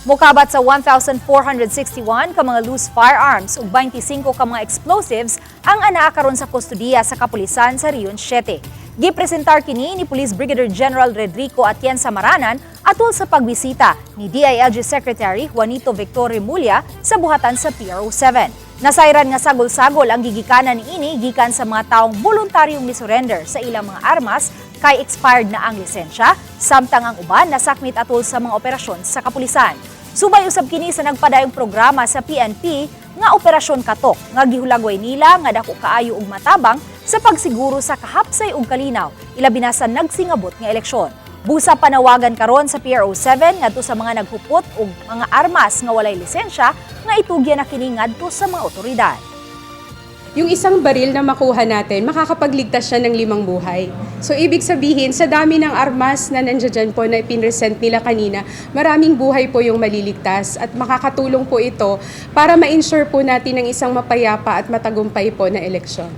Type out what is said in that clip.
Mukabat sa 1,461 ka mga loose firearms ug 25 ka mga explosives ang anaa karon sa kustodiya sa kapulisan sa Region 7. Gipresentar kini ni Police Brigadier General Redrico Atienza Maranan atol sa pagbisita ni DILG Secretary Juanito Victor Remulla sa buhatan sa PRO 7. Nasayran nga sagol-sagol ang gigikanan niini gikan sa mga taong voluntaryong misurrender sa ilang mga armas kay expired na ang lisensya, samtang ang uban nasakmit atol sa mga operasyon sa kapulisan. Subay usab kini sa nagpadayong programa sa PNP nga Operasyon Katok nga gihulagway nila nga dako kaayo og matabang sa pagsiguro sa kahapsay ug kalinaw, ilabi na sa nagsingabot nga eleksyon. Busa panawagan karon sa PRO 7 ngadto sa mga naghupot og mga armas nga walay lisensya nga itugyan na kini ngadto sa mga otoridad. Yung isang baril na makuha natin, makakapagligtas siya ng limang buhay. So ibig sabihin, sa dami ng armas na nandiyan po na pinresent nila kanina, maraming buhay po yung maliligtas at makakatulong po ito para ma-ensure po natin ang isang mapayapa at matagumpay po na eleksyon.